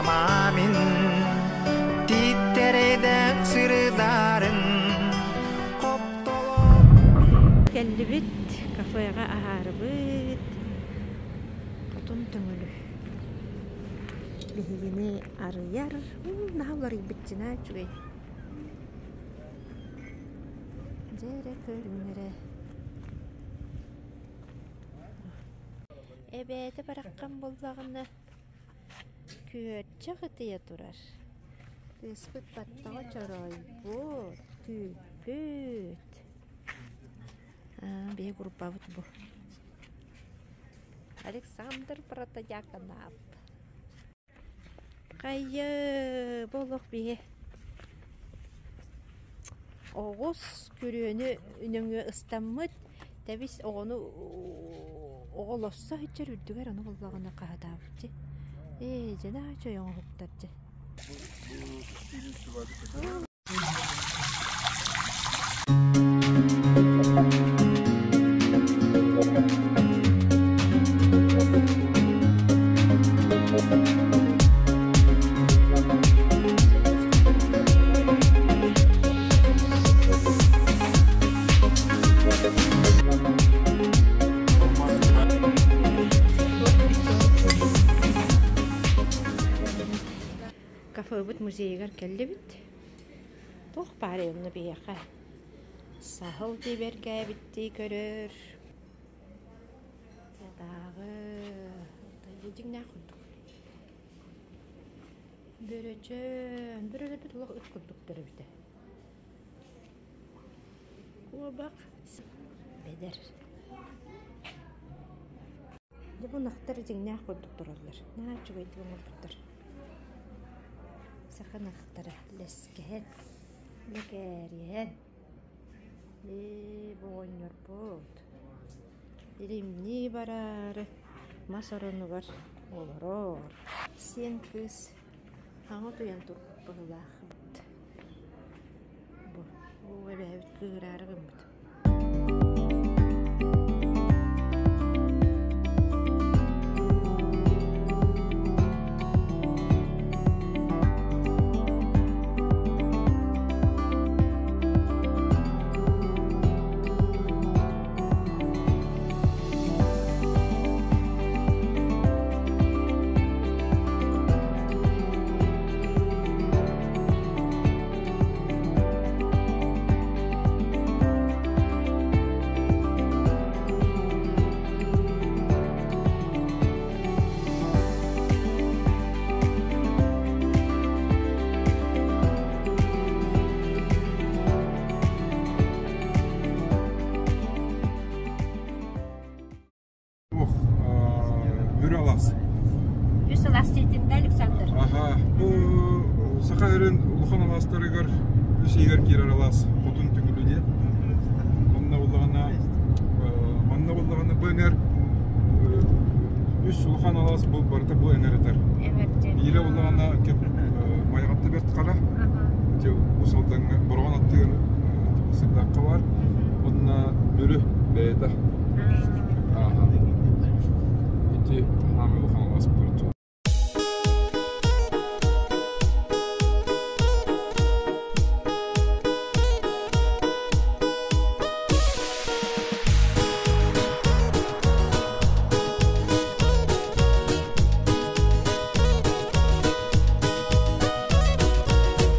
Мамамин тииттэрэйдээх сырыдарын хоптолоох Кэллибит, кафеҕа аһаарыбыт. Хотун Төҥүлү биһигини арыйар. Наһаа уларыйбыт дьина үчүгэй. Дьэ эрэ көрүҥ эрэ. Эбээтэ бараххан буоллаҕына күөрчэх ытыйа турар. Кыыспыт баттаҕа чоройбут, күүппүт. Биһи группабыт бу. Александр Протодьяконов. Хайа, бу олох биһи оҕус күрүөнү нөҥүө ыстаммыт тэбис оҕону оҕолоссо сылдьар үрдүгэр ону буллаҕына хаһытаабыт дьэ ээ дьэ наһаа үчүгэй оҥоһуктар дьэ Кафебыт музейыгар кэллибит. Туох баарый онно биһиэхэ? Саһыл дии көрөр. Тыатааҕы дьиҥнээх курдук. Бөрөчөөн, бөрөлөрбүт олох ыт курдуктар эбитэ. Куобах бэдэр. Дьэ бу ынахтар дьиҥнээх курдук тураллар. Наһаа үчүгэйдик оҥорбуттар. Саха ынахтара лэскэһэн, лэкээриһэн. Ээ, бу оҕонньорбут илимнии бараары мас оронугар олорор. Сиэн кыыс хаҥа утуйан турбут быһыылаах. Бу, бу эбээбит кыыһыраары гыммыт. Ох, Мүрү алаас. Үс алаас диэтин да, Александр? Аха, бу Саха сирин улахан алаастарыгар үс иһигэр киирэр алаас Хотун Түҥүлү диэн. Онно буллаҕына, манна буллаҕына бу эҥэр үс улахан алаас бу барыта бу эҥэр этэр. Биирэ буллаҕына Майаҕатта Бэрт Хара, ити Уус Алдаҥҥа Бороҕон аттыгар Сырдаахха баар. Уонна Мүрү бэйэтэ. Ааһа. Ити хаамыы улахан алаас буолар.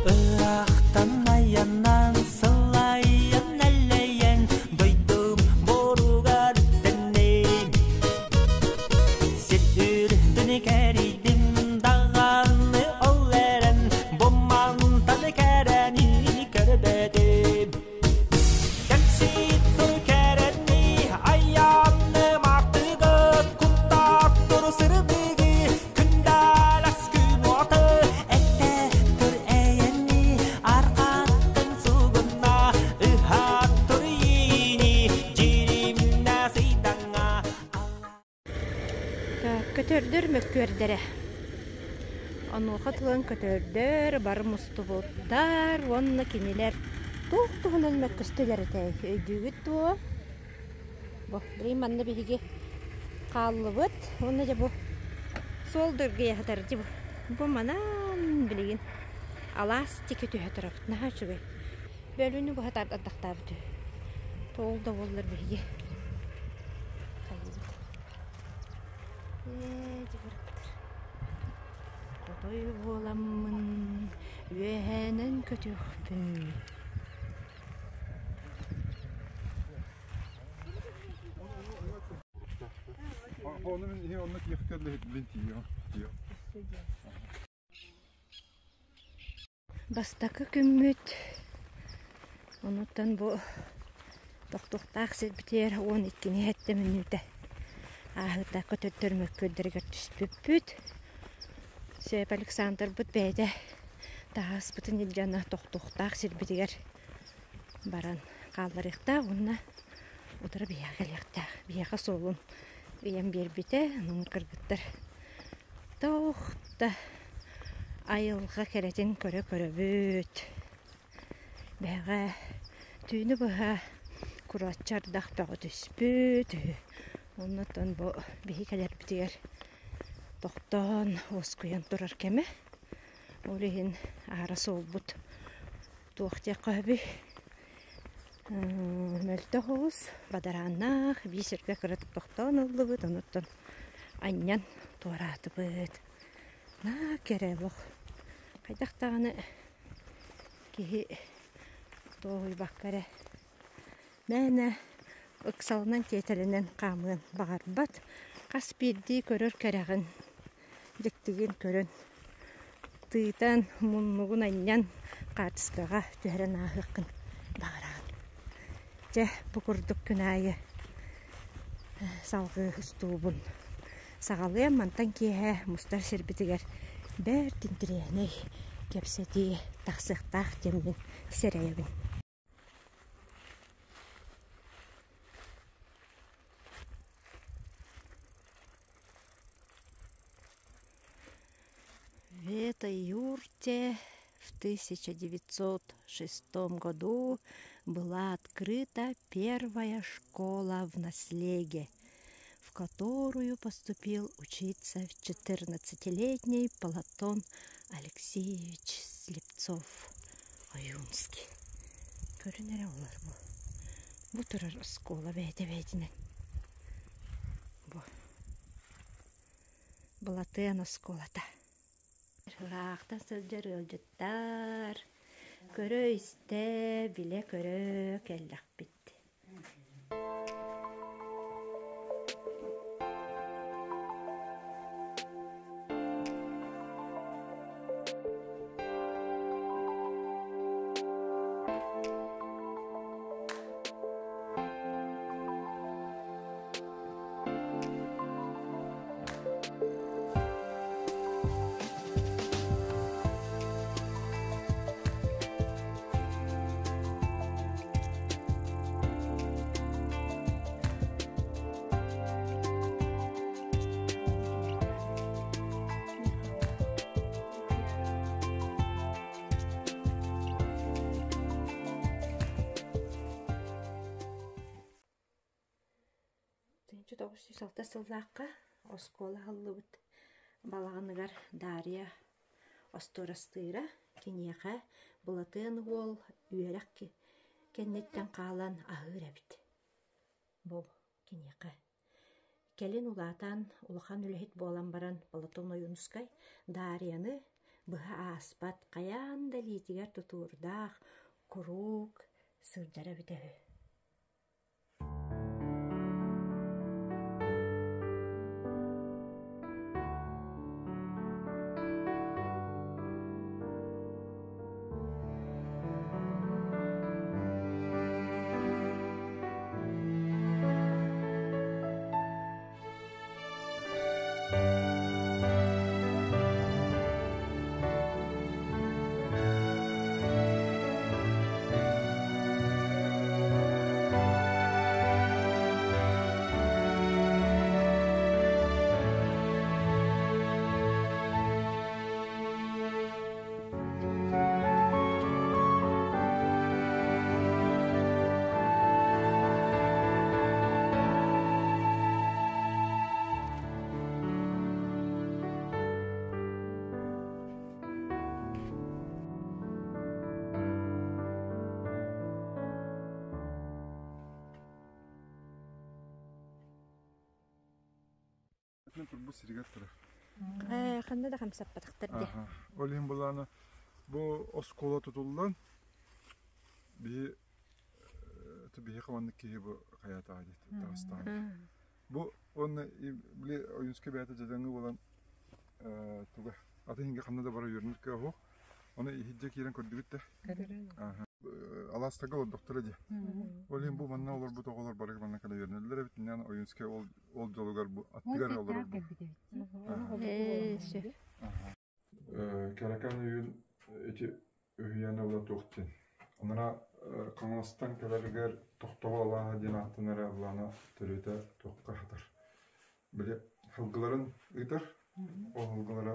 Ыраахтан айаннан сылайан элэйэн дойдум боругар үктэнним. Сир үрдүн кэрийдим даҕаны ол эрэн бу мантан кэрэни көрбөтүм. Кэмситтур кэрэни айанным артыгы куттаттыр сырдыгы күндэлэс күн уоты эттэ эйэни арқаттын сугунна ыһаттыр иини дьиримнэ сыйдаҥа. Так, көтөрдөр мөккүөрдэрэ. Онуоха тылын көтөрдөр бары мустубуттар уонна кинилэр туох туһунан мөккүстүлэр этэй өйдүүгүт дуо? Бу билигин манна биһиги хааллыбыт уонна дьэ бу суол дыргыйа сытар дьэ бу. Бу манан билигин алаас диэки түһэ турабыт. Наһаа үчүгэй. Бөлүүнү быһа ардахтаабыт үһү. Тоол да буоллар биһиги хайыыбыт. Ээ, дьыбырыктыр. Хотой буоламмын үөһээнэн көтүөхпүн. Оны мин иһи онно тиэхтэр лэһит тиийиэҕим. Бастакы күммүт онуттан бу тохтуохтаах сирбитигэр 12-ни сэттэ мүнүүтэ ааһыыта көтөрдөр мөккүөрдэригэр түспүппүт. Сөп Александрбыт бэйэтэ таһааспытын илдьэ тохтуохтаах сирбитигэр баран хаалларыахтаах уонна утары биһиэхэ кэлиэхтээх. Биһиэхэ суолун ыйан биэрбитэ, онон кыргыттар туох да айылҕа кэрэтин көрө-көрөбүт. Бэҕэ түүнү быһа курааччы ардах бөҕө түспүт. Оннуттан бу биһи кэлэрбитигэр тохтоон, уоскуйан турар кэмэ. Ол иһин аара суолбут туох диэххэ сөбүй мөлтөх оҕус, бадарааннаах, биир сиргэ кыратык тохтоон ыллыбыт, онуттан анньан туораатыбыт. Наа кэрэ олох. Хайдах даҕаны киһи туоһуйбакка эрэ мээнэ ыксалынан тиэтэлинэн хаамыан баҕарбат. Хас биирдии көрөр кэрэҕин дьиктигин көрөн тыытан, муннугун анньан хаартыскаҕа түһэрэн ааһыаххын баҕараҕын. Дьэ, бу курдук күн аайы салҕыы устуубун саҕалыам. Мантан киэһэ мустар сирбитигэр бэрт интэриэһинэй кэпсэтии тахсыахтаах диэммин сэрэйэбин. В этой юрте в 1906 году была открыта первая школа в наслеге, в которую поступил учиться 14-летний Платон Алексеевич Слепцов Ойуунский. Көрүн эрэ олор бу. Бу турар оскуола бэйэтэ бэйэтинэн. Бу. Былатыан оскуолата. Ыраахтан сылдьар ыалдьыттар көрө-истэ, билэ-көрө кэллэхпит. 1906 сыллаахха оскуола аһыллыбыт балаҕаныгар Дарья остуорастыыра киниэхэ Былатыан уол үөрэх кэнниттэн хаалан аһыыр эбит. Бу киниэхэ. Кэлин улаатан улахан үлэһит буолан баран Платон Ойуунускай Дарьяны быһа ааспат хайаан да илиитигэр тутуурдаах куруук сылдьара эбитэ үһү. Бүтүн турбут сиригэр турар. Ханна да хамсаппатахтар дии. Ол иһин былаана бу оскуола тутуллан биһи биһиэхэ маннык киһи бу хайаатаҕа диэт таҕыстаҕа. Бу уонна били Ойуунскай бэйэтэ дьадаҥы буолан туга атын иһингэ ханна да бара үөрэнэр кыаҕа суох. Ону иһирдьэ киирэн көрдүбүт да. Алаастарга олордохторо дии. Ол иһин бу манна олорбут оҕолор бары манна кэлэ үөрэнэллэр эбит. Инньэ Ойуунскай ол ол дьолугар бу аттыгар эрэ олорор бу. Кэракан үйүн ити үһүйээн ыла туох диэн. Анара Хаҥаластан кэлэригэр Тохтобул алааһа диэн ааттанара былаана төрүөтэ туохха хатар. Били сылгыларын ыытар, ол сылгылара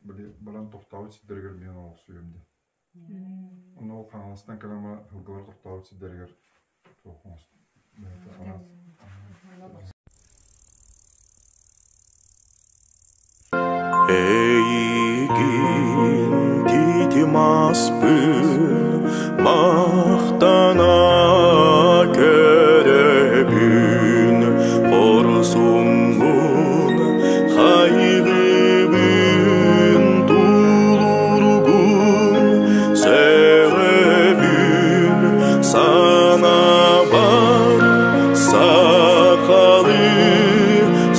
били баран тохтообут сирдэригэр миэн олохсуйуом диэн. Онно ол Хаҥаластан кэлэн баран сылгылар тохтообут сирдэригэр туох оҥостон Эйигин титим аспын махтана көрөбүн хорсуҥҥун хайгыыбын тулуургун сөҕөбүн санаабар сахалыы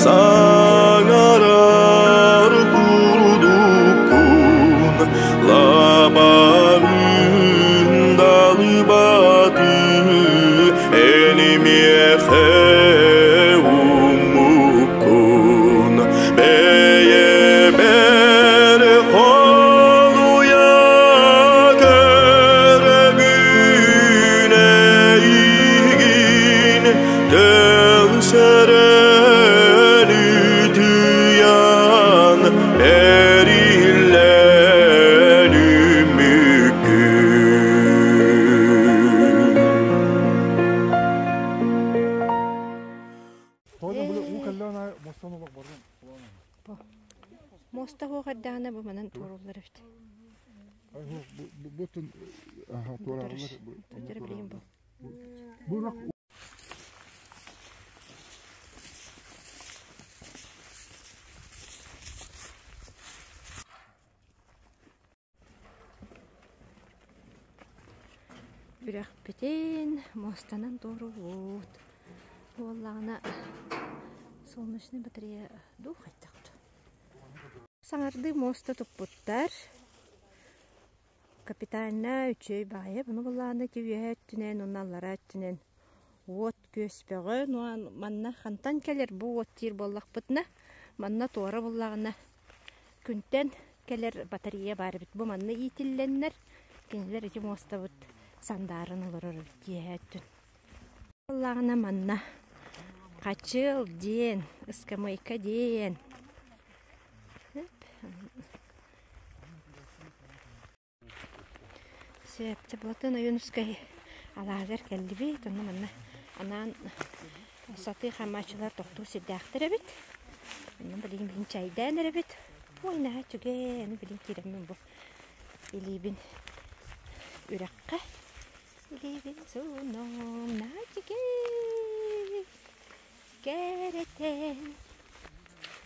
саҥарар курдуккун лабаҕын далыбаты эн миэхэ уммуккун бэйэбэр холуйа көрөбүн эйигин төл сөрөн үтүйан эриллэн үмүккүн. Муоста суох эрдэҕинэ бу манан туоруллар эбит. Үрэхпитин муостанан туоруубут. Буоллаҕына солнечный батарея дуу хайдах дуу. Саҥардыы муоста туппуттар. Капитально үчүгэй баҕайы. Буну былаана ити үөһэ өттүнэн уонна аллараа өттүнэн уот күөспөҕө. Манна хантан кэлэр бу уот диир буоллахпытына, манна туора буллаҕына Күнтэн кэлэр батарея баар эбит. Бу манна иитиллэннэр, кинилэр ити муостабыт сандааран олорор эбит киэһэ өттүн. Буоллаҕына манна хачыал диэн, ыскамыайка диэн. Сөп, Платон Ойуунускай алааһыгар кэллибит, онно манна анаан сатыы хаамааччылар тохтуу сирдээхтэр эбит. Онно билигин билин чэйдээн эрэбит. Ой, наһаа үчүгэй, аны билин киирэммин бу илиибин үрэххэ илиибин суунум, наһаа үчүгэй, кэрэтэн,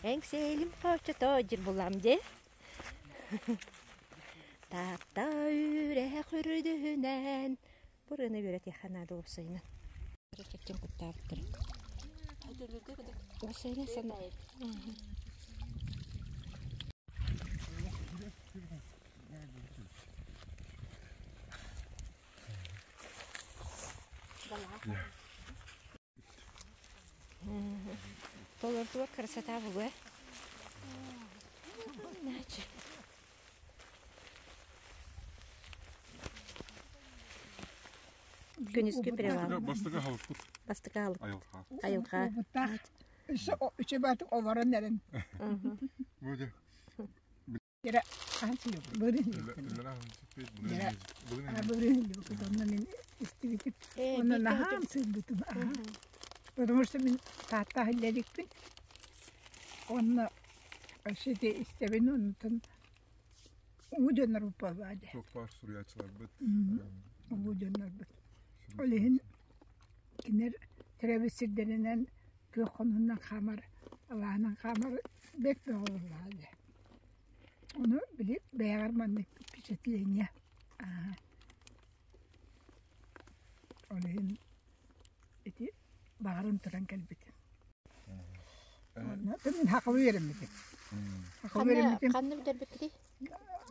эҥсиэлим хочото дьир булам дии. Таатта үрэх үрдүнэн бу ырыаны үөрэтиэххэ наада уопсайынан. Кэччэн куттаабыттар. Уопсайынан сана Толордуга красота бугуэ. Иначе. Күнүскү привал. Бастакы халыкпыт. Бастакы халык. Айылҕа. Айылҕа. Үчү баатык олорон эрэн. Потому что мин Таатта иһиллэрикпин уонна сити истэбин онтон уу дьоннорбут буоллаҕа дии. Туох баар суруйааччыларбыт. Улуу дьоннорбут. Ол иһин кинилэр төрөөбүт сирдэринэн күөх хонуунан хаамар. Алааһынан хаамар бэрт бөҕө буоллаҕа дии. Ону били бэйэҕэр маннык впечатление. Аа Ол иһин ити баҕаран туран кэлбитим. Онно мин хахабы үөрэммитим. Хахабы үөрэммитим. Ханна бүтэрбиккитий?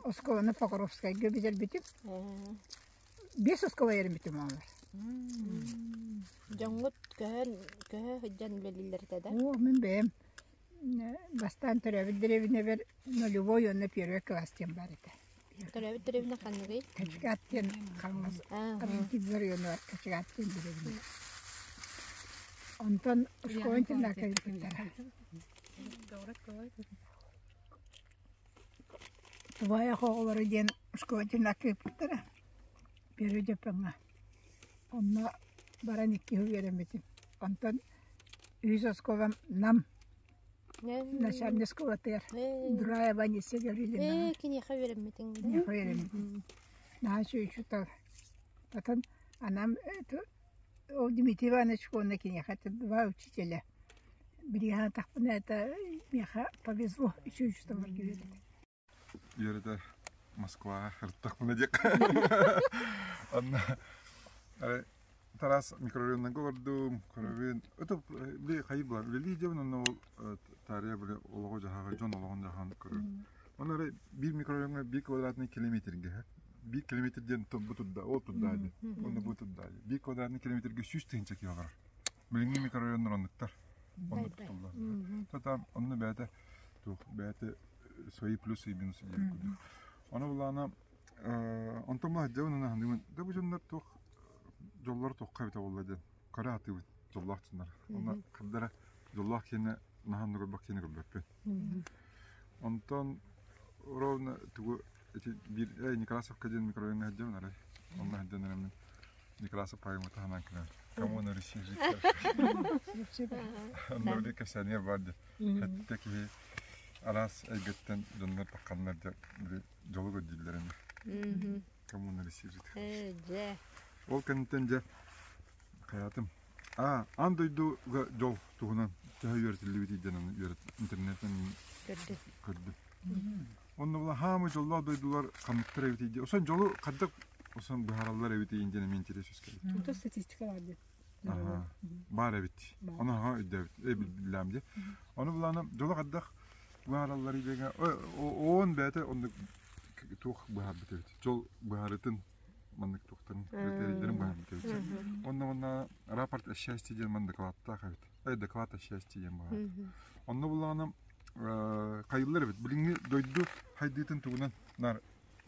Оскуоланы Покровскайга бүтэрбитим. Биэс оскуола үөрэммитим оҕолор. Дьоҥҥут көһөн көһө сылдьан үлэлииллэр этэ да? Оо, мин бэйэм бастаан төрөөбүт дэриэбинэбэр нулевой уонна первый класс диэн баар этэ. Төрөөбүт дэриэбинэ ханныгый? Качкат диэн Хаҥалас Аргентина районугар Качкат диэн дэриэбинэ. Онтон школа интернакка ыыппыттара. Тулаайах оҕолоро диэн школа интернакка ыыппыттара. Первый дьоппоҥҥо. Онно баран икки сыл үөрэммитим. Онтон үһүс оскуолам Нам начальник школатыгар Дураева Анисия Гаврильевна. Ээ, киниэхэ үөрэммитиҥ да? Киниэхэ үөрэммитим. Наһаа үчүгэй учуутал. Потом анам ол Дмитрий Иванович уонна киниэхэ это два учителя. Билигин атахпына это миэхэ повезло үчүгэй учууталларга үөрэтэ. Үөрэтэ Москваҕа ырыттахпына диэххэ. Онно Тарас микрорайоннарга олордум, көрөбүн. Это били хайы буолар, үлэлии дьэбин онно ол таарыйа били олоҕу-дьаһаҕы, дьон олоҕун-дьаһаҕын көрөр. Онно эрэ биир микрорайоҥҥа биир квадратный километргэ биир километр диэн бу турда, ол турда дии, онно бу турда дии. Биир квадратный километргэ 100 000 киһи олорор. Билиҥҥи микрорайоннар оннуктар. Оннук тутуллар. Тата онно бэйэтэ туох бэйэтэ свои плюсы и минусы диэн курдук. Ону булаана онтон бу дьэ онон аһыныыбын. Да бу дьоннор туох дьоллоро туохха эбитэ буолла диэн көрө сатыыбын дьоллоох дьоннор. Онно хардара дьоллоох киһини наһаа көрбөх киһини көрбөппүн. Онтон ровно тугу ити биир Некрасовка диэн микрорайоҥҥа сылдьабын арай. Онно сылдьан эрэммин Некрасов поэмы таһынан кэлэн «Кому на Руси жить?» Онно били кэпсээнигэр баар дии. Сэттэ киһи араас эйгэттэн дьоннор тахханнар дьэ били дьолу көрдүүллэр ини. Кому на Руси жить? Дьэ. Ол кэнниттэн дьэ хайаатым. А, аан дойдуга дьол туһунан төһө үөрэтиллибитий диэн аны интернеттэн Көрдүм. көрдүм. Онно була хаамы дьоллоох дойдулар ханныктар эбитий диye. Осон дьолу хайдах осон быһаараллар эбитий диэн эмиэ интерес үскэбит. Тута статистика бар диэн. Аха. Баар эбит. Ону аха өйдөөбүт. Билэм диye. Ону булаана дьолу хайдах быһаараллар диэҥэ оон бэйэтэ оннук туох быһаарбыт эбит. Дьол быһаарытын маннык туохтарын критерийдэрин быһаарбыт эбит. Онно манна рапорт о счастье диэн манна докладтаах эбит. Доклад о счастье диэн быһаарбыт. Онно булаана хайыллар эбит. Билиҥҥи дойду хайдыытын тугунан наар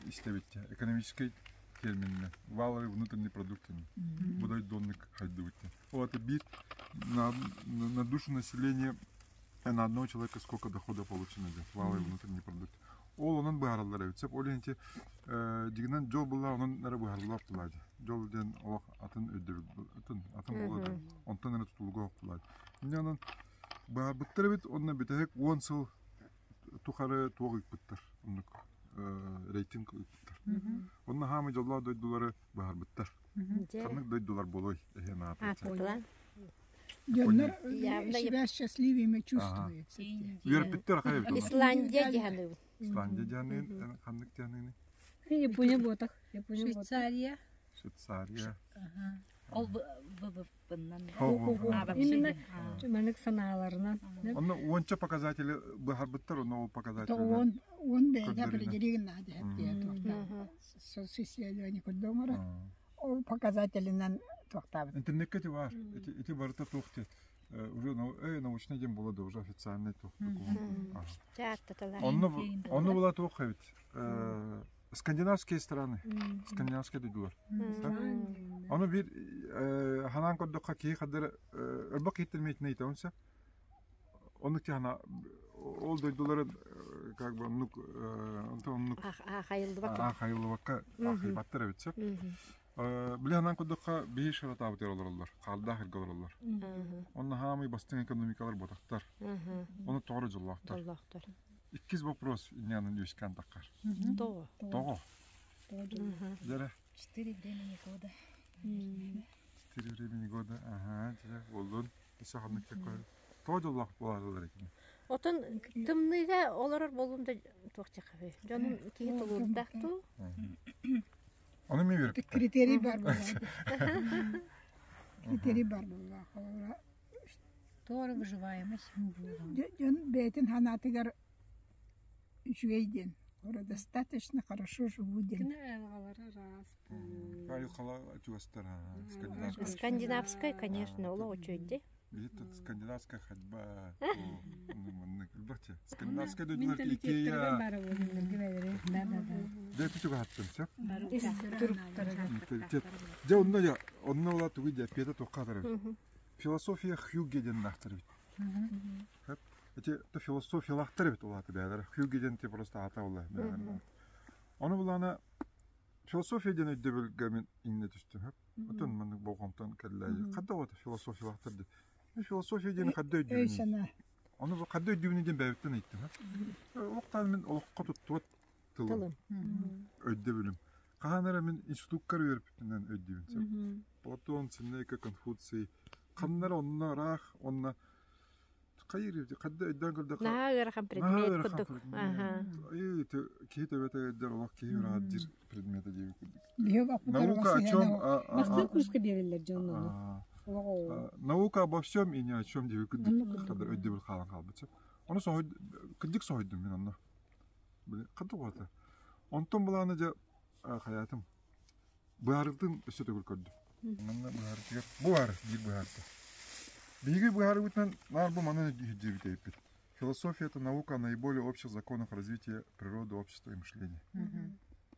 истэбит экономическай термининэн валовый внутренний продукт бу дойду оннук хайдыбыт ол это биир на, на душу населения на одного человека сколько дохода получено диэн валовый внутренний продукт ол онон быһаараллар эбит сөп ол иһин дьигинэн дьол булла онон эрэ быһаарыллар буолаа дьол диэн олох атын өйдөбүл атын атын буолар онтон эрэ тутулуга буолаа инньэ онон Баһарбыттар эбит уонна бүтэһик 10 сыл тухары туох ыыппыттар, оннук рейтинг ыыппыттар. Онно хаамай дьоллоох дойдулары баһарбыттар. Ханнык дойдулар буолуой эһиэн Ааттылан. Дьоннор себя счастливыми чувствуют. Үөрпүттэр ахай эбит. Исландия диһаныыбын. Исландия диһаныын, ханнык диһаныыны? Япония буотах. Швейцария. Швейцария. Ол ВВП-нан. Именно маннык санааларынан. Онно уонча показатели быһарбыттар, онно ол показатели. Он он бэйэтэ определигин наада диye туохтаах. Социсследование көрдө оҥоро. Ол показателинэн туохтаабыт. Интернетке ити бар. Ити ити барыта туох диэт. Уже научный день было да уже официальный туох документ. Онно онно была туох эбит. Скандинавские страны, скандинавские дойдулар. Ону биир ханаан көрдөххө киһи хадыр ырбак киһиттэн миэтинэ сөп. Оннук тиһана ол дойдулары как бы оннук оннук аахайыллыбакка аахайбаттар эбит сөп. Били ханаан көрдөххө биһи шыротаабытыгар олороллор, хаалдаах иргэ олороллор. Онно хаамый бастыҥ экономикалар ботахтар. Ону тоҕо дьоллоохтор. Иккис вопрос инньанын үөскээн таххар. Тоҕо? Тоҕо? Дьэрэ. Четыре времени года. Четыре времени года. Ага, дьэ, буоллун. Өссө ханнык кэккэ. Тоҕо дьоллоох буолаллар экен? Отон тымныыга олорор буоллум да туох дьахабы. Дьонум киһи тулуурдаах туу. Ону ми үөрпүттэр. Критерий бар буолла. Критерий бар буолла. Холобура Туора выживаемость. Дьон бэйэтин санаатыгар үчүгэй диэн. Ора достаточно хорошо живу диэн. Кини айылҕалара ыраас буолуу. Айылҕала чугастар скандинавскай. Скандинавскай, конечно, олох үчүгэй Биһиги скандинавская ходьба маннык элбэхчэ. Скандинавскай дойдулар Икея. Дьэ чугаһаттым сөп. Менталитет. Дьэ онно дьэ онно ула тугу дьэ пиэта туохха атарабыт. Философия Хьюге диэн наахтар эбит. Эти то философиялаахтар эбит улааты бэйэлэрэ. Хьюге диэн ти просто аата ула. Ону булаана философия диэн өйдөбүлгэ мин иҥнэ түстүм. Отон маннык болҕомтон кэллээйи. Хадда оҕото философиялаахтар диэн. Мин философия диэни хадда өйдүүбүн. Ону хадда өйдүүбүн диэн бэйэбиттэн ыйыттым. Олохтон мин олоххо туттубат тылым. Өйдөбүлүм. Хаһан эрэ мин институккар үөрпүтүнэн өйдүүбүн. Платон, Сенека, Конфуций. Ханна эрэ онно ыраах, онно хайыр хадда өйдөөн көрдөххө Наһаа ыарахан предмет курдук. Киһи төбөтө өйдөр олох киһи ыраат диир предмета диэбит курдук. Наука о чем? Бастыҥ курска биэрэллэр дьон ону. Наука обо всем и ни о чем диэбит курдук өйдөбүл хаалан хаалбыт. Ону кырдьык соһуйдум мин онно. Хадда оҕото. Онтон былааны дьэ хайаатым. Быһаарытын өссө төгүл көрдүм. Манна быһаарытыгар бу баар биир быһаарыта. Биһиги быһаарыбытынан наар бу манан диэбит эппит. Философия – это наука о наиболее общих законах развития природы, общества и мышления.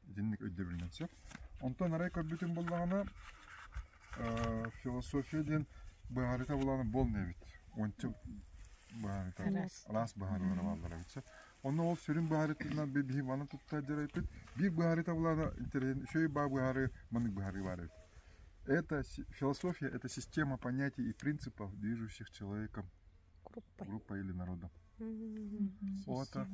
Итинник өйдөбүлүнэн сөп. Онтон арай көрбүтүм буллаҕына философия диэн быһаарыта булааны буолна эбит. Ончу быһаарыта араас быһаарылара бааллар эбит сөп. Онно ол сүрүн быһаарытынан биһи маны тутта дьарайпыт. Биир быһаарыта булаана интэриэһин үчүгэй баа быһаарыы маннык быһаарыы баар эбит. Это философия – это система понятий и принципов, движущих человеком, группой или народом. Ота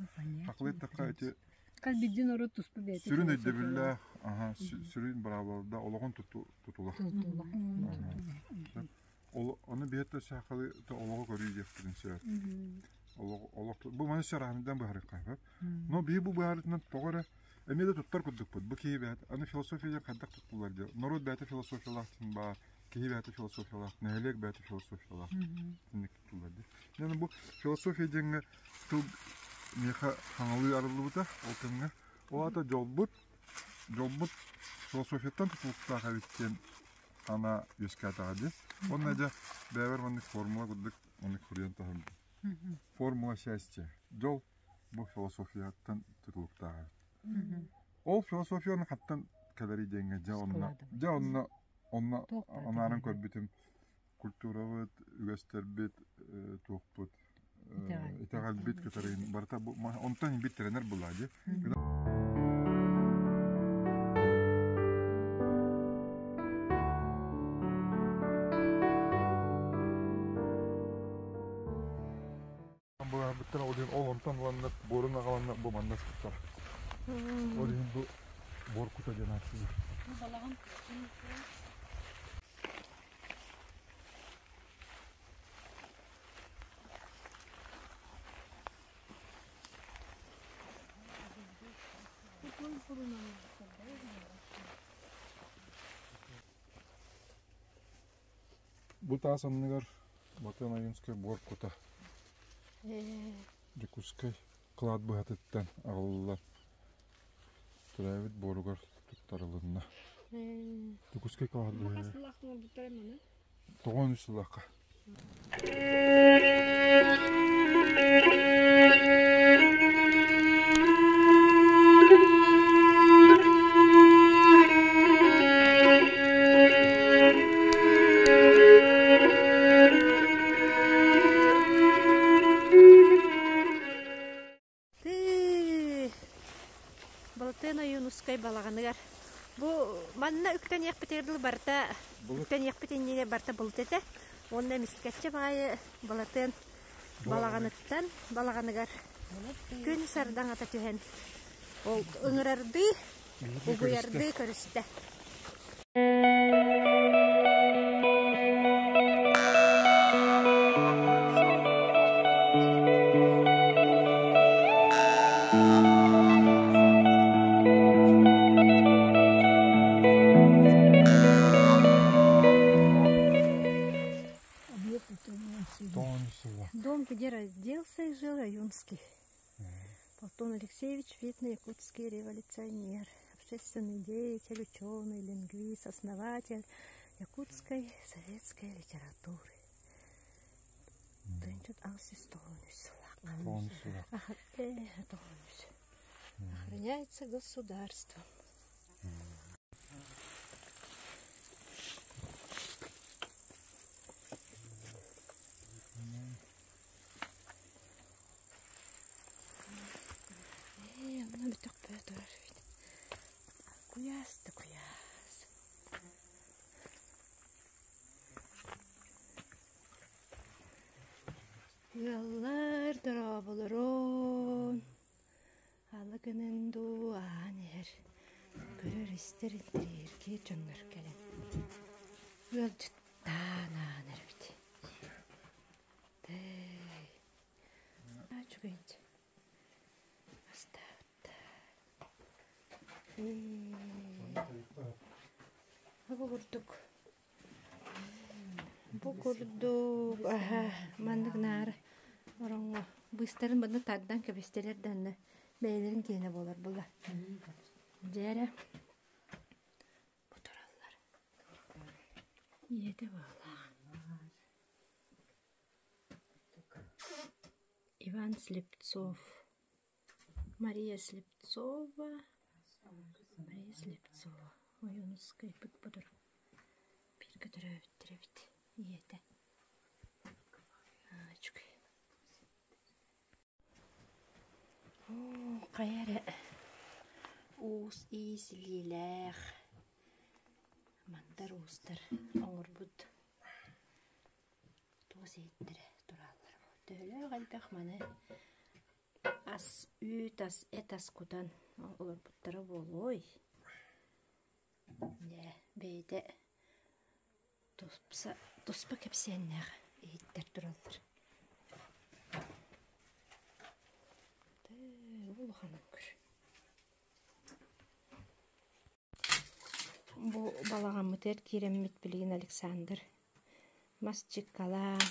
хакылыттакка эти Хас биирдии норуот туспа бэйэтэ сүрүн өйдөбүллээх, аха, сүрүн быраабыларда олоҕун тутула. Ол ону биһиэттэ саахалы олоҕу көрүү диэхпитин сөп. Олох бу маны сараһыныдан быһарыахха сөп. Но биһи бу быһаарытынан тоҕо эрэ эмиэ да туттар курдукпут. Бу киһи бэйэтэ аны философия хайдах туттулар диye. Норуот бэйэтэ философиялаах баар, киһи бэйэтэ философиялаах, нэһилиэк бэйэтэ философиялаах. Инник туттулар диye. Yani бу философия диэҥҥэ тыл миэхэ хаҥалыы арыллыбыта ол кэмҥэ. Ол аата дьолбут, дьолбут философияттан тутулуктаах эбит диэн ана үөскээтэҕэ дии. Уонна дьэ бэйэбэр маннык формула курдук маннык суруйан таһырдым. Формула счастья. Дьол бу философияттан тутулуктаах эбит. Ол философияны хаттан кэлэрий диэҥҥэ дьэ онно дьэ онно онно анаарын көрбүтүм культурабыт, үгэстэрбит, туохпут, итэҕэлбит кытары барыта онтон биттэрэнэр булаа дии. Быһаарбыттар ол иһин ол онтон уонна буорун аҕаланна бу манна сыттар. Ол иһин бу буор кута диэн ааттыыр. Бу таас анныгар Батыан Ойуунскай буор кута Дьокуускай кылаат быһатыттан аҕалыллар төрөөбүт буоругар туттарылынна. Дьокуускай кылаат быһа 93 сыллаахха. Балатыан Ойуунускай балаҕаныгар бу манна үктэниэхпитигэр дылы барыта үктэниэхпит иннинэ барыта былыт этэ. Уонна эмискэччи баҕайы Балатыан балаҕаныттан балаҕаныгар күн сардаҥата түһэн ол ыҥырардыы, угуйардыы көрүстэ. Дом, где родился и жил Аюнский. Платон Алексеевич – видный якутский революционер, общественный деятель, ученый, лингвист, основатель якутской советской литературы. Охраняется государством. Ээ, онно бөтөхпө турар эбит. Куйаас да куйаас. Ыаллар дорооболорун алы гынын дуу аан иһэр көрөр-истэр интэриэһиргиир дьоннор кэлэн ыалдьыттаан аан эрэбит. Тыый, үчүгэйдик астаабыттар. Бу курдук бу курдук аһа маннык наар ороҥҥо быыстарын манна тардан кэбистилэр да анна бэйэлэрин киэнэ буолар буолла. Дьэ эрэ бу тураллар. Ийэтэ баалаах. Иван Слепцов, Мария Слепцова, Мария Слепцова Ойуунускайбыт бодоро бииргэ төрөөбүттэр эбит ийэтэ. Үчүгэй. Оо, хайа эрэ уус иис илиилээх мандар уустар оҥорбут туос иһиттэрэ турааллар. Төһөлөөх элбэх маны ас, үүт ас, эт ас кутан олорбуттара буолуой? Дьэ, бэйэтэ туспа, туспа кэпсээннээх иһиттэр тураллар. Улаханын көр. Бу балаҕаммытыгар киирэммит билигин Александр мас чыккалаан,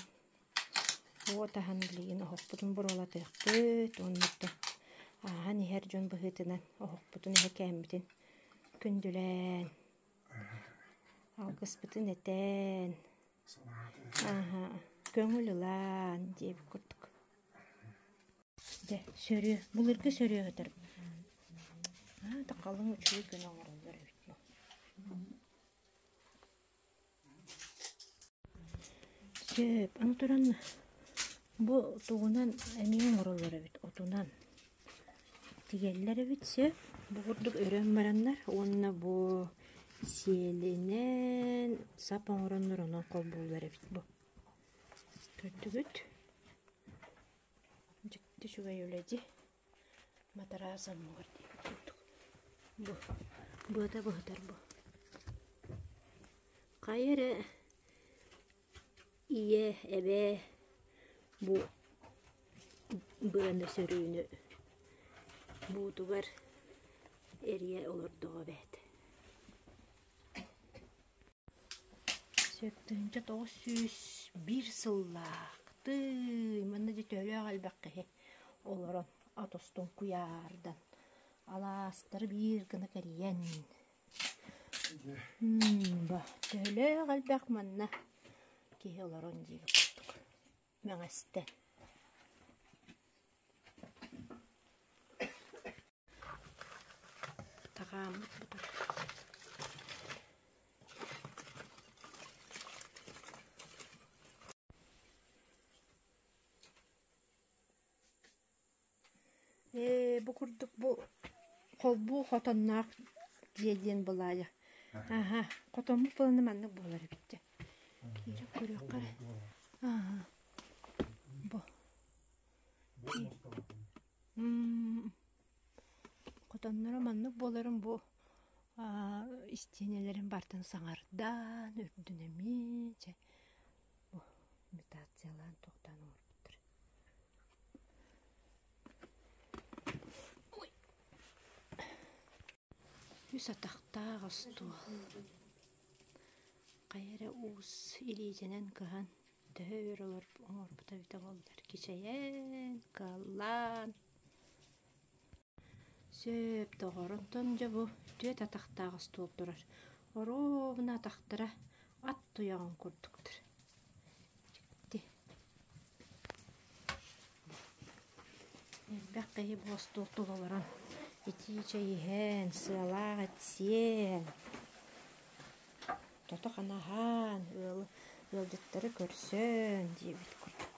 уот аһан билигин оһохпутун буруолатыахпыт уонна ааһан иһэр дьон быһыытынан оһохпутун эһэкээммитин күндүлээн, алгыспытын этэн, ааһа көҥүл ылан диэбит курдук. Дьэ, сөрүө, былыргы сөрүө ыытар. Аата халыҥ үчүгэй гына оҥороллор эбит бу. Сөп, аны туран бу тугунан эмиэ оҥороллор эбит, отунан. Тигэллэр эбит сөп. Бу курдук өрөн бараннар уонна бу сиэлинэн сап оҥороннор онон холбууллар эбит бу. Көрдүгүт? Дьикти үчүгэй үлэ дии. Матараас оннугар диэбит курдук. Бу быата быһытар бу. Хайа эрэ ийэ, эбээ бу быаны сөрүүнү буутугар эрийэ олордоҕо эбээт. 901 сыллаах тыый манна дьэ төһөлөөх элбэх киһи олорон ат устун куйаардан алаастары биир гына кэрийэн төһөлөөх элбэх манна киһи олорон диэбит курдук мэҥэстэн Таҕааммыт бутар. Ээ, бу курдук бу холбуу хотонноох дьиэ диэн былаайа. Аха, хотоммут быланы маннык буолар эбит дьэ. Киирэн көрүөххэ эрэ. Аха. Бу. Хотонноро маннык буоларын бу истиэнэлэрин барытын саҥардан, үрдүн эмиэ чэ бу имитациялаан туохтаан оҥорбуттар. Үс атахтаах остуол. Хайа эрэ уус илиитинэн кыһан төһө өр оҥорбута эбитэ буоллар кичэйэн, кыаллаан Сөп, доҕор, онтон дьэ бу түөрт атахтаах остуол турар. Оруобуна атахтара ат туйаҕын курдуктар. Дьикти. Элбэх киһи бу остуол тула олорон итии чэй иһэн, сыалаах эт сиэн, тото-хана аһаан, ыалы ыалдьыттары көрсөн диэбит курдук.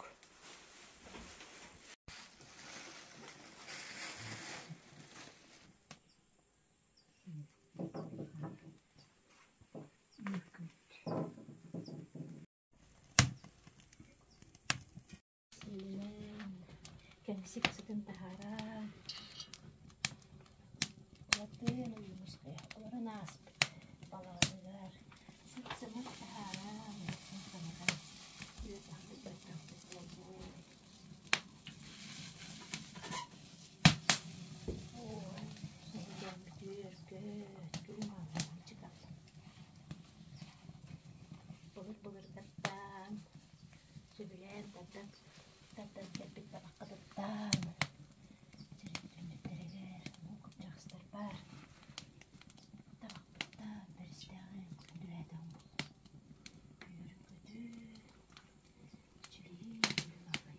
Сиэлинэн кэҥсик сытын таһааран Латыын Ойуунускай олорон ааспыт балаҕаныгар сыт-сымар таһааран санатан үөтэхпит буолбут. Ой, эһигэммит үөргөт, күлүм ааллаҕын чыкалла. Былыр-былыргаттан сөбүлээн тардан тардан кэлбит табаххытыттан Сирин уу кырдьаҕастар баар табахпыттан бэристээҕин күндүлээтэҕим буоллун үөрүн-көтүү чилиин күлүм аҕай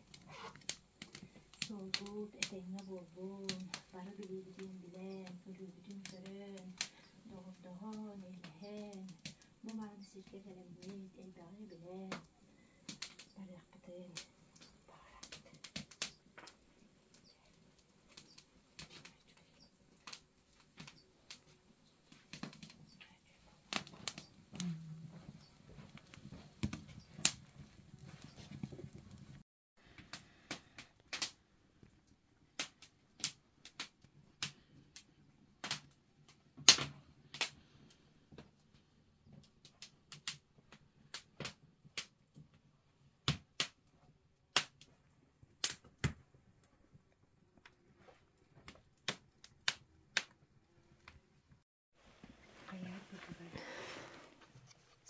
суолбут этэҥҥэ буоллун бары билиибитин билэн көрүүбүтүн көрөн доҕордоһон эйэлэһэн бу мааны сиргэ кэлэммит элбэҕи билэн барыахпытын баҕарабыт.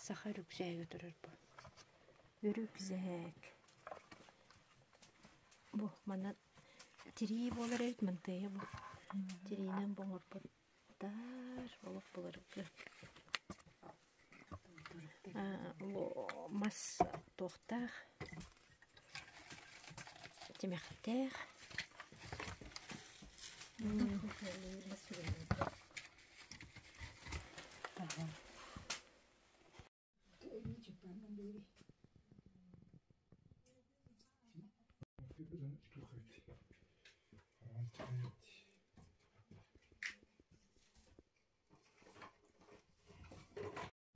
Саха үрүксээгэ турар бу. Үрүксээк. Бу манан тирии буолар эбит мантыйа бу. Тириинэн бу оҥорбуттар. Олох былыргы. Мас туохтаах тимэхтээх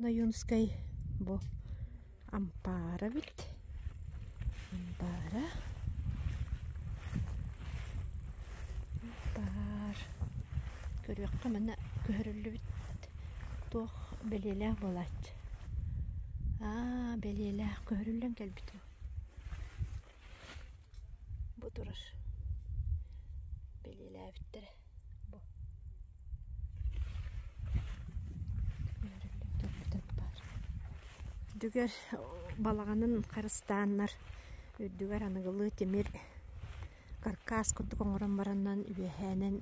Ойуунускай бу ампаара эбит. Ампаара. Ампаар. Көрүөххэ манна көһөрүллүбүт туох бэлиэлээх буолааччы. Аа, бэлиэлээх көһөрүллэн кэлбит. Бу турар. Бэлиэлээбиттэрэ. Бу. Үрдүгэр балаҕанын харыстааннар үрдүгэр аныгылыы тимир каркас курдук оҥорон бараннан үөһээнэн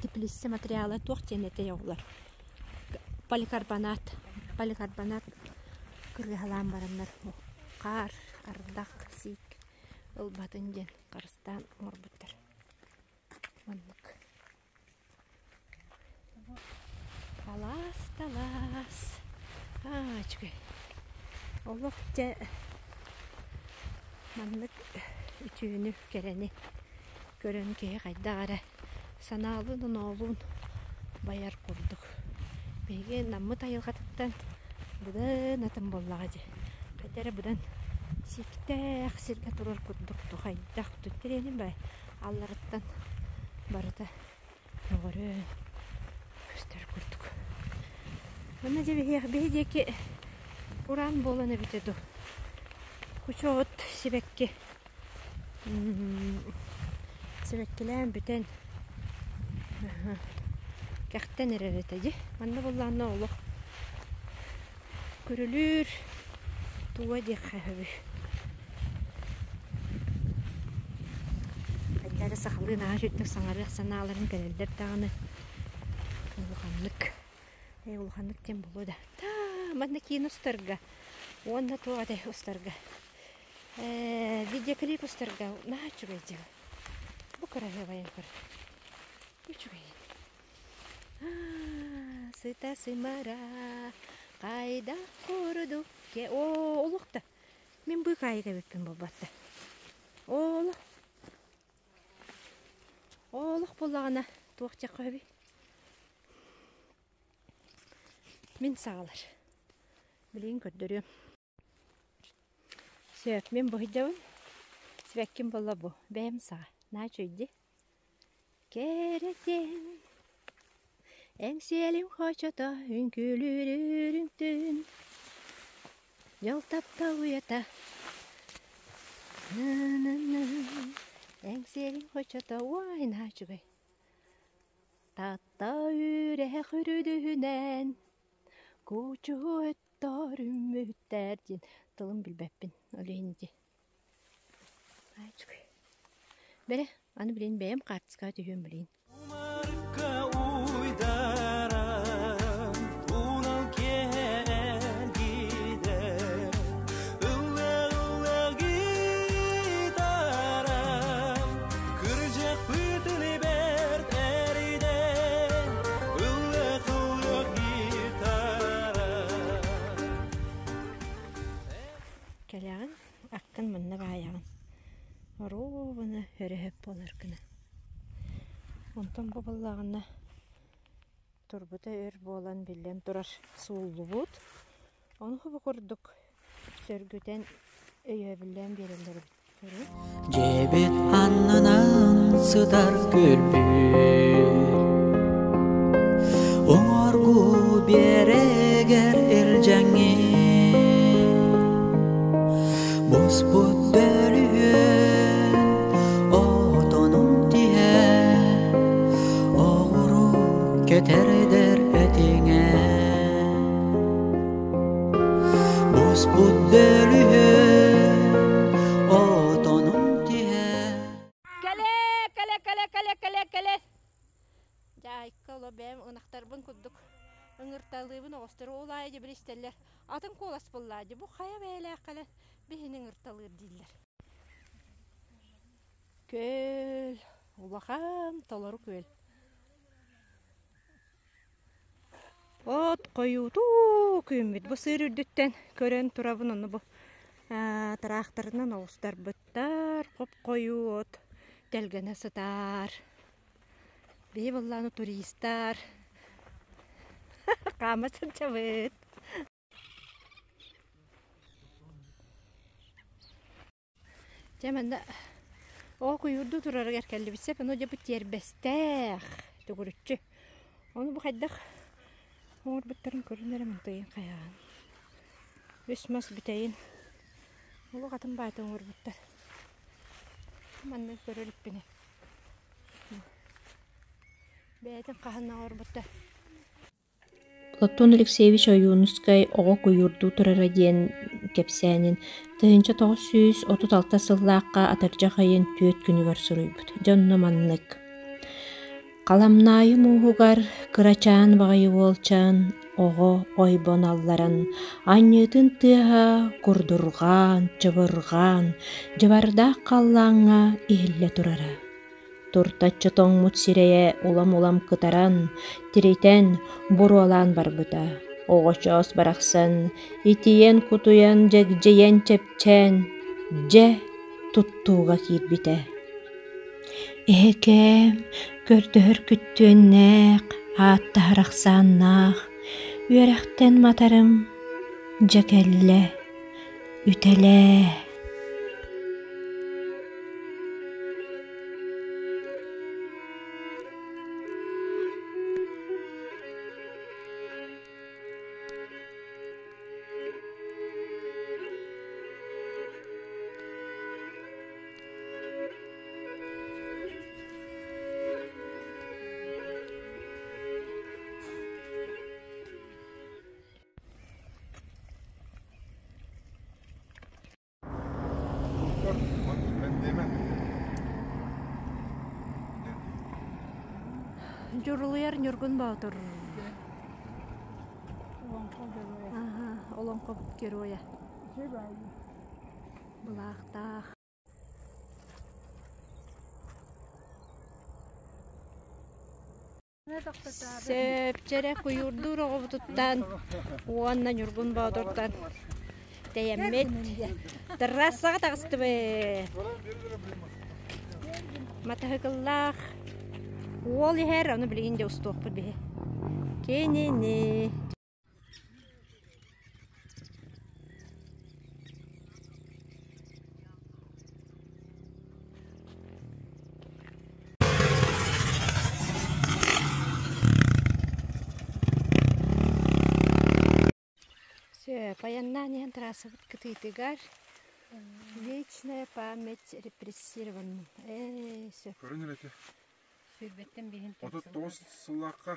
теплица материала туох диэн этэй оҕолор поликарбонат поликарбонат кырыыһалаан бараннар хаар ардах сиик ылбатын диэн харыстаан оҥорбуттар маннык алаас талаас аа үчүгэй олох дьэ маннык үтүөнү кэрэни көрөн киһи хайдах эрэ санаалыын-оноолуун байар курдук. Биһиги Наммыт айылҕатыттан быдан атын буоллаҕа дии. Хайда эрэ быдан сииктээх сиргэ турар курдук хайдах түнтириэнин бай алларыттан барыта көҕөрөн көстөр курдук. Манна дьэ биһиэх биһи диэки уран буолан эбитэ дуу. Куча от сибэкки. Сибэккилээн бүтэн кэхтэн эрэр этэ дии. Манна буоллаҕына олох күрүлүүр туга диэххэ сөбүй. Хайда эрэ сахалыы наһаа үчүгдүк саҥарыах санааларын кэлэллэр даҕаны улаханнык ээ улаханнык диэн буолуо да таа манна киинэ устарга уонна туох этэй устарга ээ видеоклип устарга наһаа үчүгэй дьыала. Бу кыраһыабайын көр. Үчүгэй. Сыта сымара хайдах курдук Оо, олох да мин быыкаайык эбиппин буолбатта. Олох олох буоллаҕына туох диэххэ сөбүй? Мин саҕалар. Билигин көрдөрүөм. Сөп, мин бу сылдьабын. Сибэкким буолла бу. Бэйэм саҕа. Наһаа үчүгэй дии. Кэрэтин, эҥсиэлим хочото үҥкүүлүүр үрүҥтүн, дьол таптал уйата Эҥсиэлим хочото уой наһаа үчүгэй. Таатта үрэһэ хүрүдүһүнэн Кучу өттөр үмүттэр диэн тылын билбэппин ол иһин ити. Бэрэ, аны билин бэйэм хаартыскаҕа түһүөм билин. Кэлэҕин, аккын манна баайаҕын. Оруобуна өрөһөп буолар гына. Онтон бу буоллаҕына турбута өр буолан биллэн турар сууллубут. Ону бу курдук сөргүтэн өйөөбүллээн биэрэллэр эбит. Дьиэбит аннынан сытар күлбүт Уҥуоргу биэрэгэр илдьэҥҥин Буспут дөлүһүөн отонун тиһэ Оҕуру кэтэрдэр этиҥэ Буспут дөлүһүөн отонун тиһэ Кэлэ, кэлэ, кэлэ, кэлэ, кэлэ, кэлэ. Дьаайка оло бэйэм ынахтарбын курдук ыҥырталыыбын оҕостору ол аайы дьэ били истэллэр. Атын куолас буллаа дьэ бу хайа бэйэлээх кэлэн биһини ыҥырталыыр дииллэр. Күөл, улахан толору күөл. От хойуутуу күммүт бу сыыр үрдүттэн көрөн турабын ону бу тыраахтарынан оҕустарбыттар хоп-хойуу от тэлгэнэ сытар. Биһи буоллаҕына туристар хаама сылдьабыт. Дьэ манна оҕо куйуурдуу турарыгар кэллибит сөп, ону дьэ бу тиэрбэстээх төгүрүччү. Ону бу хайдах оҥорбуттарын көрүн эрэ мантыйын хайаан. Үс мас бүтэйин олох атын баайта оҥорбуттар. Манна көрөр иппини. Бэйэтин хаһан оҥорбуттар. Платон Алексеевич Ойуунускай «Оҕо куйуурдуу турара» диэн кэпсээнин 1936 сыллаахха атырдьах ыйын түөрт күнүгэр суруйбут. Дьэ онно маннык: Халамнаайы мууһугар кырачаан баҕайы уолчаан оҕо ойбон алларан, анньыытын тыаһа курдурҕаан, чыбырҕаан, дьыбардаах халлааҥҥа иһиллэ турара. Туртаччы тоҥмут сирэйэ улам-улам кытаран, тиритэн, буруолаан барбыта. Оҕочоос барахсан итийэн-кутуйан, дьэгдьийэн, чэпчээн, дьэ, туттууга киирбитэ. Эһэкээм, көрдөһөр күттүөннээх, ааттаһар ахсааннаах, үөрэхтэн матарым, дьэ кэллэ, үтэлээ. Дьурулуйар Ньургун Боотур. Аха, олоҥхо геройа. Былаахтаах. Сөпчэрэ куйуурдуур оҕобутуттан уонна Ньургун Боотуртан тэйэммит трассаҕа таҕыстыбыт. Матаһыкыллаах уол иһэр, ону билигин дьэ устуохпут биһи. Кинини. Сөп, айаннаан иһэн трассабыт кытыытыгар Вечная память репрессированным. Ээ, сөп. Көрөн эрэ Сүүрбэттэн биһин 39 сыллаахха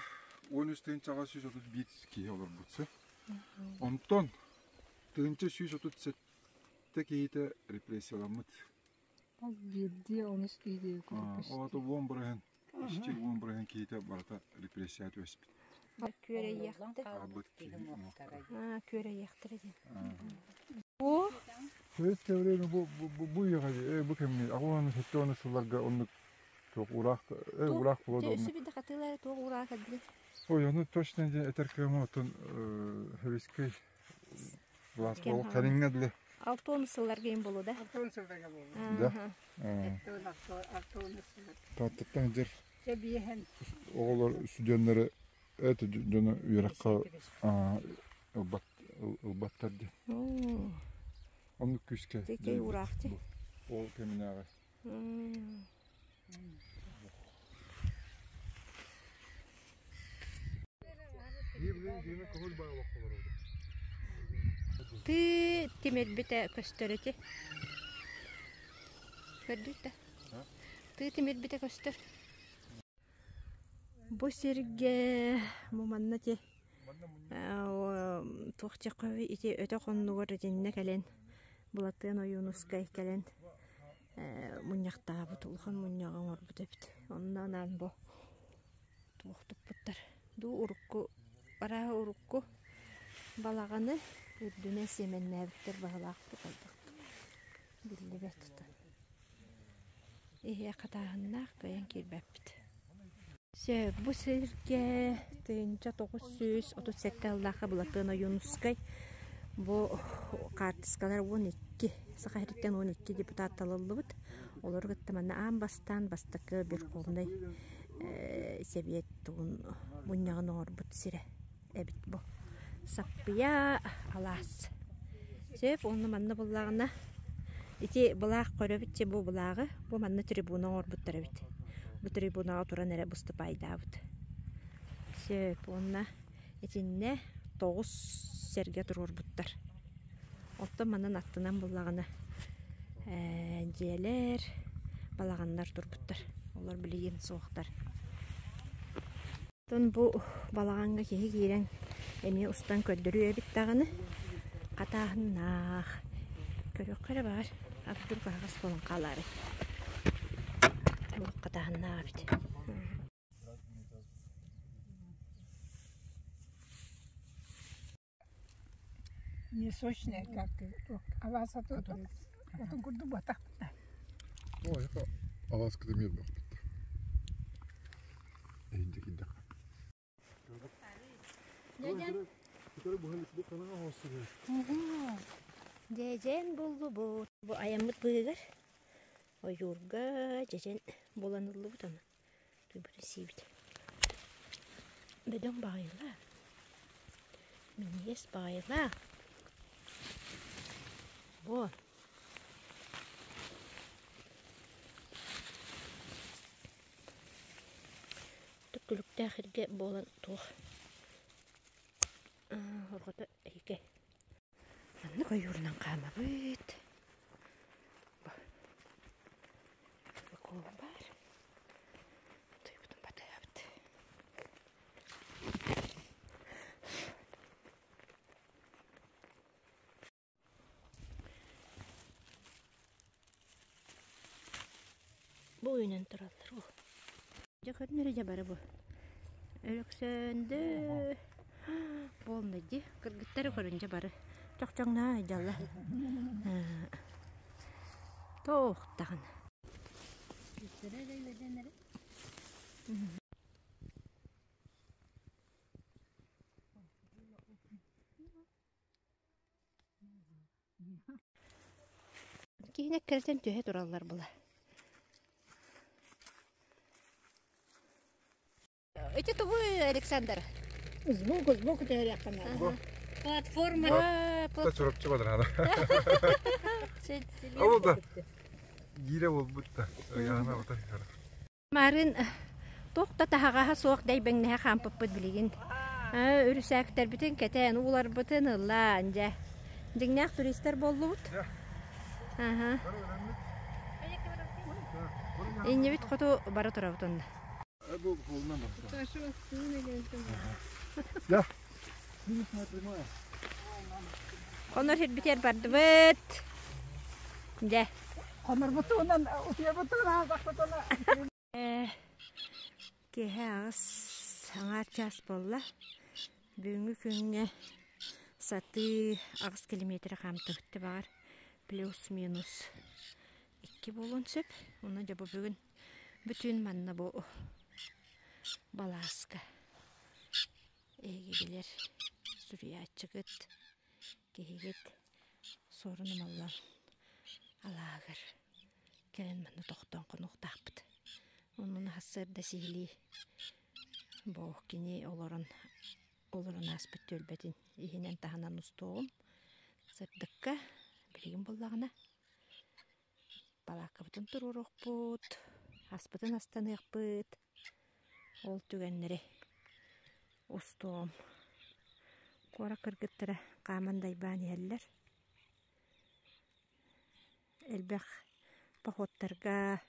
13 тыһыынчаҕа 131 киһи олорбут сөп. Онтон 1137 киһитэ репрессияламмыт. Хас биирдии онус киһи курдук. Оҕото уон бырыһын, иччи уон бырыһын киһитэ барыта репрессия түбэспит. Күөрэйиэхтэр. Аабыт киһи уҥуохтара. Күөрэйиэхтэрэ диэн. Советское время бу бу бу үйэҕэ бу кэмҥэ аҕыс уон сэттэ уон сылларга оннук туох ураах ураах буолуо Өссө биирдэ хатыылара туох ураах кэлбитий? Ой, ону точно диэн этэр кыама оттон Советскай власть буол кэлиҥҥэ дылы. Алта сылларга им болу да? Алта сылларга болу. Да. Тааттаттан дьэр оҕолор студеннары это дьону үөрэххэ ылбаттар диэн. Оннук күүскэ Тикей ураахти. Ол кэминээҕи. Тыы тимирбитэ көстөр ити. Көрдүт да? Тыы тимирбитэ көстөр. Бу сиргэ бу манна ти туох чеховый ити өтөх оннугар итиннэ кэлэн Былатыан Ойуунускай кэлэн мунньахтаабыт улахан мунньаҕы оҥорбут эбит. Онно анаан бу туох туппуттар дуу урукку арааһа урукку балаҕаны үрдүнэн сиэмэннээбиттэр баһылаахтык хайдахтык биллибэт иһиэ хатааһыннаах кыайан киирбэппит. Сөп, бу сиргэ 1937 сыллаахха Былатыан Ойуунускай бу хаартыскалар 12 Саха сириттэн 12 депутат талыллыбыт. Олору кытта манна аан бастаан бастакы Верховнай Сэбиэт тугун мунньаҕын оҥорбут сирэ эбит бу. Саппыйа алаас. Сөп, уонна манна буллаҕына ити былаах көрөбүт бу былааҕы бу манна трибуна оҥорбуттар эбит. Бу трибунаҕа туран эрэ выступайдаабыт. Сөп, уонна итиннэ тоҕус сэргэ туруорбуттар. Оттон манан аттынан буллаҕына дьиэлэр, балаҕаннар турбуттар. Олор билигин суохтар. Оттон бу балаҕаҥҥа киһи киирэн эмиэ устан көрдөрүө эбит даҕаны, хатааһыннаах. Көрүөххэ эрэ баҕар, Абдул аһаҕас буолан хаалаарай. Олох хатааһыннаах эбит. Не сочная, как алаас отун курдук буотахпыта. Ой, алааскыта мир баппыт. Эһинде киддэх. Дьэдьэн буллубут. Бу айаммыт быыгар ойуурга дьэдьэн булан ыллыбыт аны. Туйбутун сиибит. Бөдөҥ баҕайылаа. Минньигэс баҕайылаа. Во. Түккүлүктээх иргэ буолан туох орҕото эһигэ. Маннык ойуурунан хаамабыт. Бу баар. Туйбутун батыһабыт. Бу үүнэн тураллар бу. Дьэ көрүнэр дьэ бары бу. Өлөксөөндө буолна дии. Кыргыттары көрүн дьэ бары. Чохчоҥноо дьалла. Тоох даҕаны. Киһини эккирэтэн түһэ тураллар була. Ити тугуй, Александр? Сбоку, сбоку түһэриэххэ наада. Платформа. Чурапчы бадрана. Ол да гире болбут да. Ыйаана отой. Марын туох да таһаҕаһа суох дэйбэҥнэһэ хаампыппыт билигин. Үрүсээктэрбитин кэтээн, ууларбытын ыллаан дьэ. Дьиҥнээх туристар буоллубут. Аха. Иннибит хоту бара турабыт онно. Хонор сирбитигэр бардыбыт. Дьэ. Хонорбутунан, утуйабытынан аһатахпытына. Киэһэ аҕыс аҥаар чаас буолла. Бүгүҥҥү күҥҥэ сатыы 8 километры хаамтыбыт баҕар плюс-минус 2 буолуон сөп. Онон дьэ бу бүгүн бүтүн манна бу балааска эһиги билэр суруйааччыгыт, киһигит Суорун Омоллоон алааһыгар кэлэн манна тохтоон хонуохтаахпыт. Онон сарсыарда сиһилии бу кини олорон олорон ааспыт түөлбэтин иһинэн-таһынан устуоҕум. Сырдыкка билигин буоллаҕына балааккабытын туруоруохпут, аспытын астаныахпыт. Ол түгэннэри устуоҕум. Куорат кыргыттара хааман дайбаан иһэллэр. Элбэх походтарга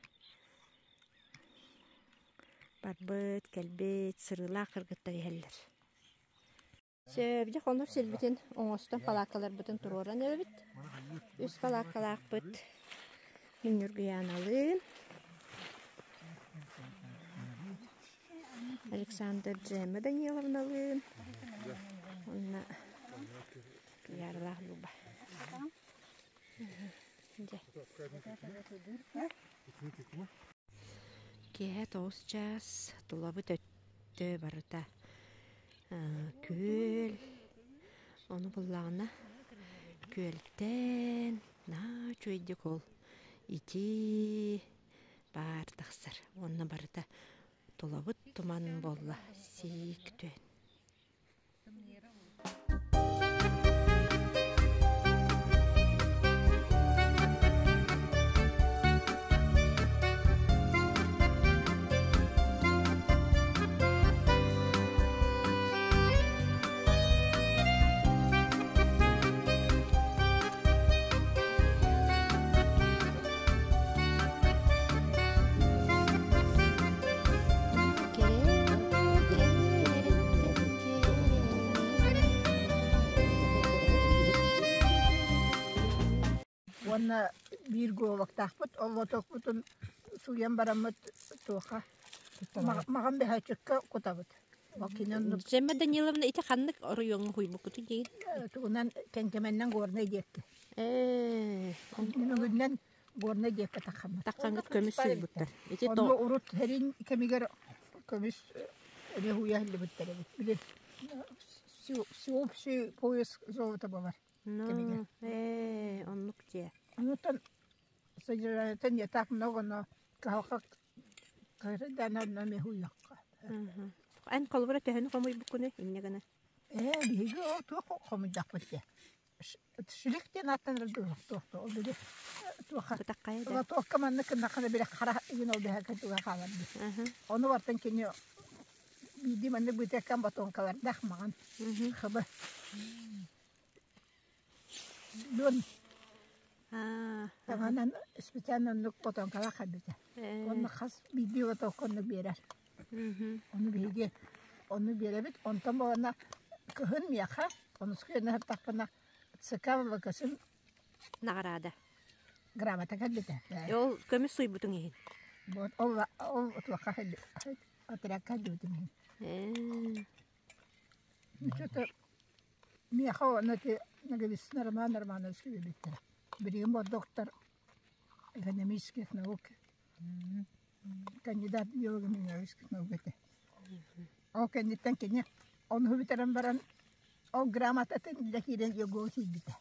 барбыт, кэлбит, сырыылаах кыргыттар иһэллэр. Сөбүдэ хонор сирбитин оҥостон палааккаларбытын туруоран эрэбит. Үс палааккалаахпыт Мин Ньургуйааналыын, Александр Джемма Даниловналыын уонна Туйааралаах Люба. Дьэ. Киэһэ 9 чаас тулабыт өттө барыта күөл, ону буллаҕына күөлтэн наһаа үчүгэйдик ол итии баар тахсар уонна барыта тулабыт туман буолла сиик түөн. Уонна биир гуолоктаахпыт, ол лотокпутун сууйан бараммыт туоха маҕан бөһөөччүккэ кутабыт. Ол кини оннук Джемма Даниловна ити ханнык оройуоҥҥа уһуйбуккутуй диигин? Тугунан Кэҥкэмэннэн Горнай диэкки. Ээ, Нүмүгүнэн Горнай диэкки таххаммыт. Таххаҥҥыт көмүс суйбуттар. Ити Онно урут сэрин кэмигэр көмүс эмиэ уйа иһиллибиттэр эбит. Били всеобщий поиск золота буолар кэмигэр. Ээ, оннук дьиэ. Онуттан содержаниета не так много, но кыһалҕа кыһырдаан эмиэ уйуохха. Эн холобура төһөнү хомуйбуккунуй инньэ гына? Ээ, биһиги ол туох хомуйдахпыт дии. Шилик диэн ааттанар туох ол били туоха лотокка маннык гыннаххына били хара игин ол бэһэ туга хаалар дии. Ону бартан кини биирдии маннык бытыаккан ботуоҥкалардаах маҕан хыбы Дуон таҥанан специально оннук ботуоҥкалаах харбыта. Онно хас биирдии лотокка оннук биэрэр. Ону биһиги ону биэрэбит. Онтон буолана кыһын миэхэ онуску ыһыртахпына ЦК ВКС-ын Наҕараада. Грамота кэлбитэ. Ол көмүс суйбутуҥ иһин. Вот ол ол туохха отрядка кэлбитим иһин. Ээ. Что-то миэхэ уонна ити Ноговицын Роман Романович биэрбиттэрэ. Билигин бу доктор экономических наук, кандидат биологических наук этэ. Ол кэнниттэн кини ону бүтэрэн баран ол грамотатын илдьэ киирэн Егор тиийбитэ.